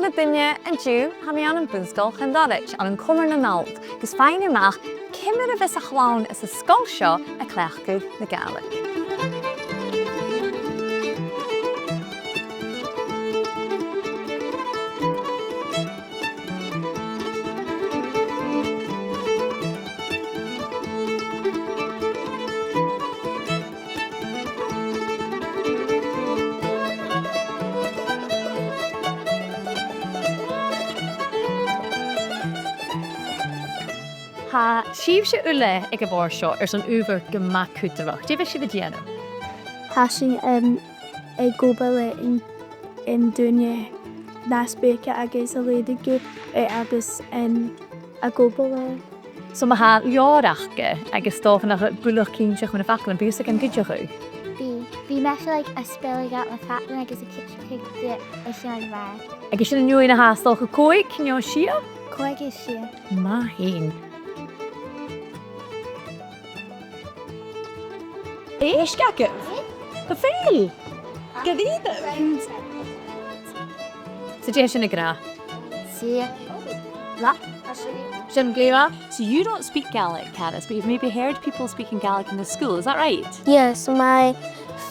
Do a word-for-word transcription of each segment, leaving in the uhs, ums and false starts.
Duine, an-diugh, tha mi ann am Bun-sgoil Chondorrait, ann an Comar nan Allt, gus faighinn a-mach ciamar a bhios a' chlann anns an sgoil seo a' cleachdadh na Gàidhlig. Tha sibhse uile aig a' bhòrd seo airson adhbhar gu math cudromach. Dè bhios sibh a' dèanamh? Tha sinn, em, ag obair le an, an duine nas bige agus a' leughadh e agus, em, ag obair le. So ma tha leabhar aca agus 's dòcha nach eil buileach cinnteach mun a' fhacal, am bi thusa gan cuideachadh? Bidh, bidh mise, like, a' spelladh iad na faclan agus a' cuideachadh iad a' seinn mar. Agus sin an fheadhainn a tha, 's dòcha, còig no sia? Còig is sia. Math fhèin. Èist agad? Gu fèill! Gu dearbh! So dè tha sin ag ràdh? Sia. La. Sin glè mhath. So you don't speak Gaelic, Caddis, but you've maybe heard people speaking Gaelic in the school, is that right? Yes, my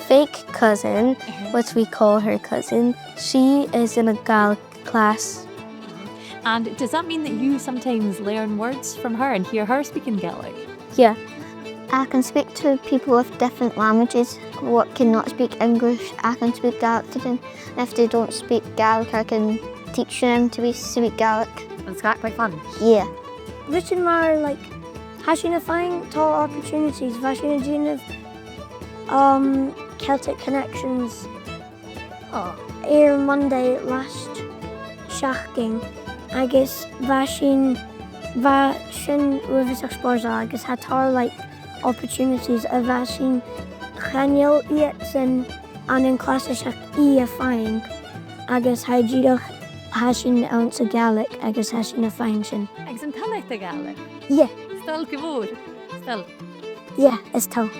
fake cousin, which we call her cousin, she is in a Gaelic class. And does that mean that you sometimes learn words from her and hear her speaking Gaelic? Yeah. I can speak to people with different languages what cannot speak English. I can speak Gaelic to them. And if they don't speak Gaelic, I can teach them to be, speak Gaelic. And is that quite fun? Yeah. Rudan mar, like, tha sinn a' faighinn tòrr opportunities, bha sinn a' dèanamh, um, Celtic Connections air Monday last seachdain, agus bha sin, bha sin uabhasach spòrsail, agus tha tòrr, like, opportunities a bha sin, chan eil iadsan ann an clasaichean a' faighinn, agus tha dìreach, tha sin anns a' Ghàidhlig, agus tha sinn a' faighinn sin. Agus an toil leat a' Ghàidhlig? Yeah. Is toil gu mòr? Is toil? Yeah, is toil.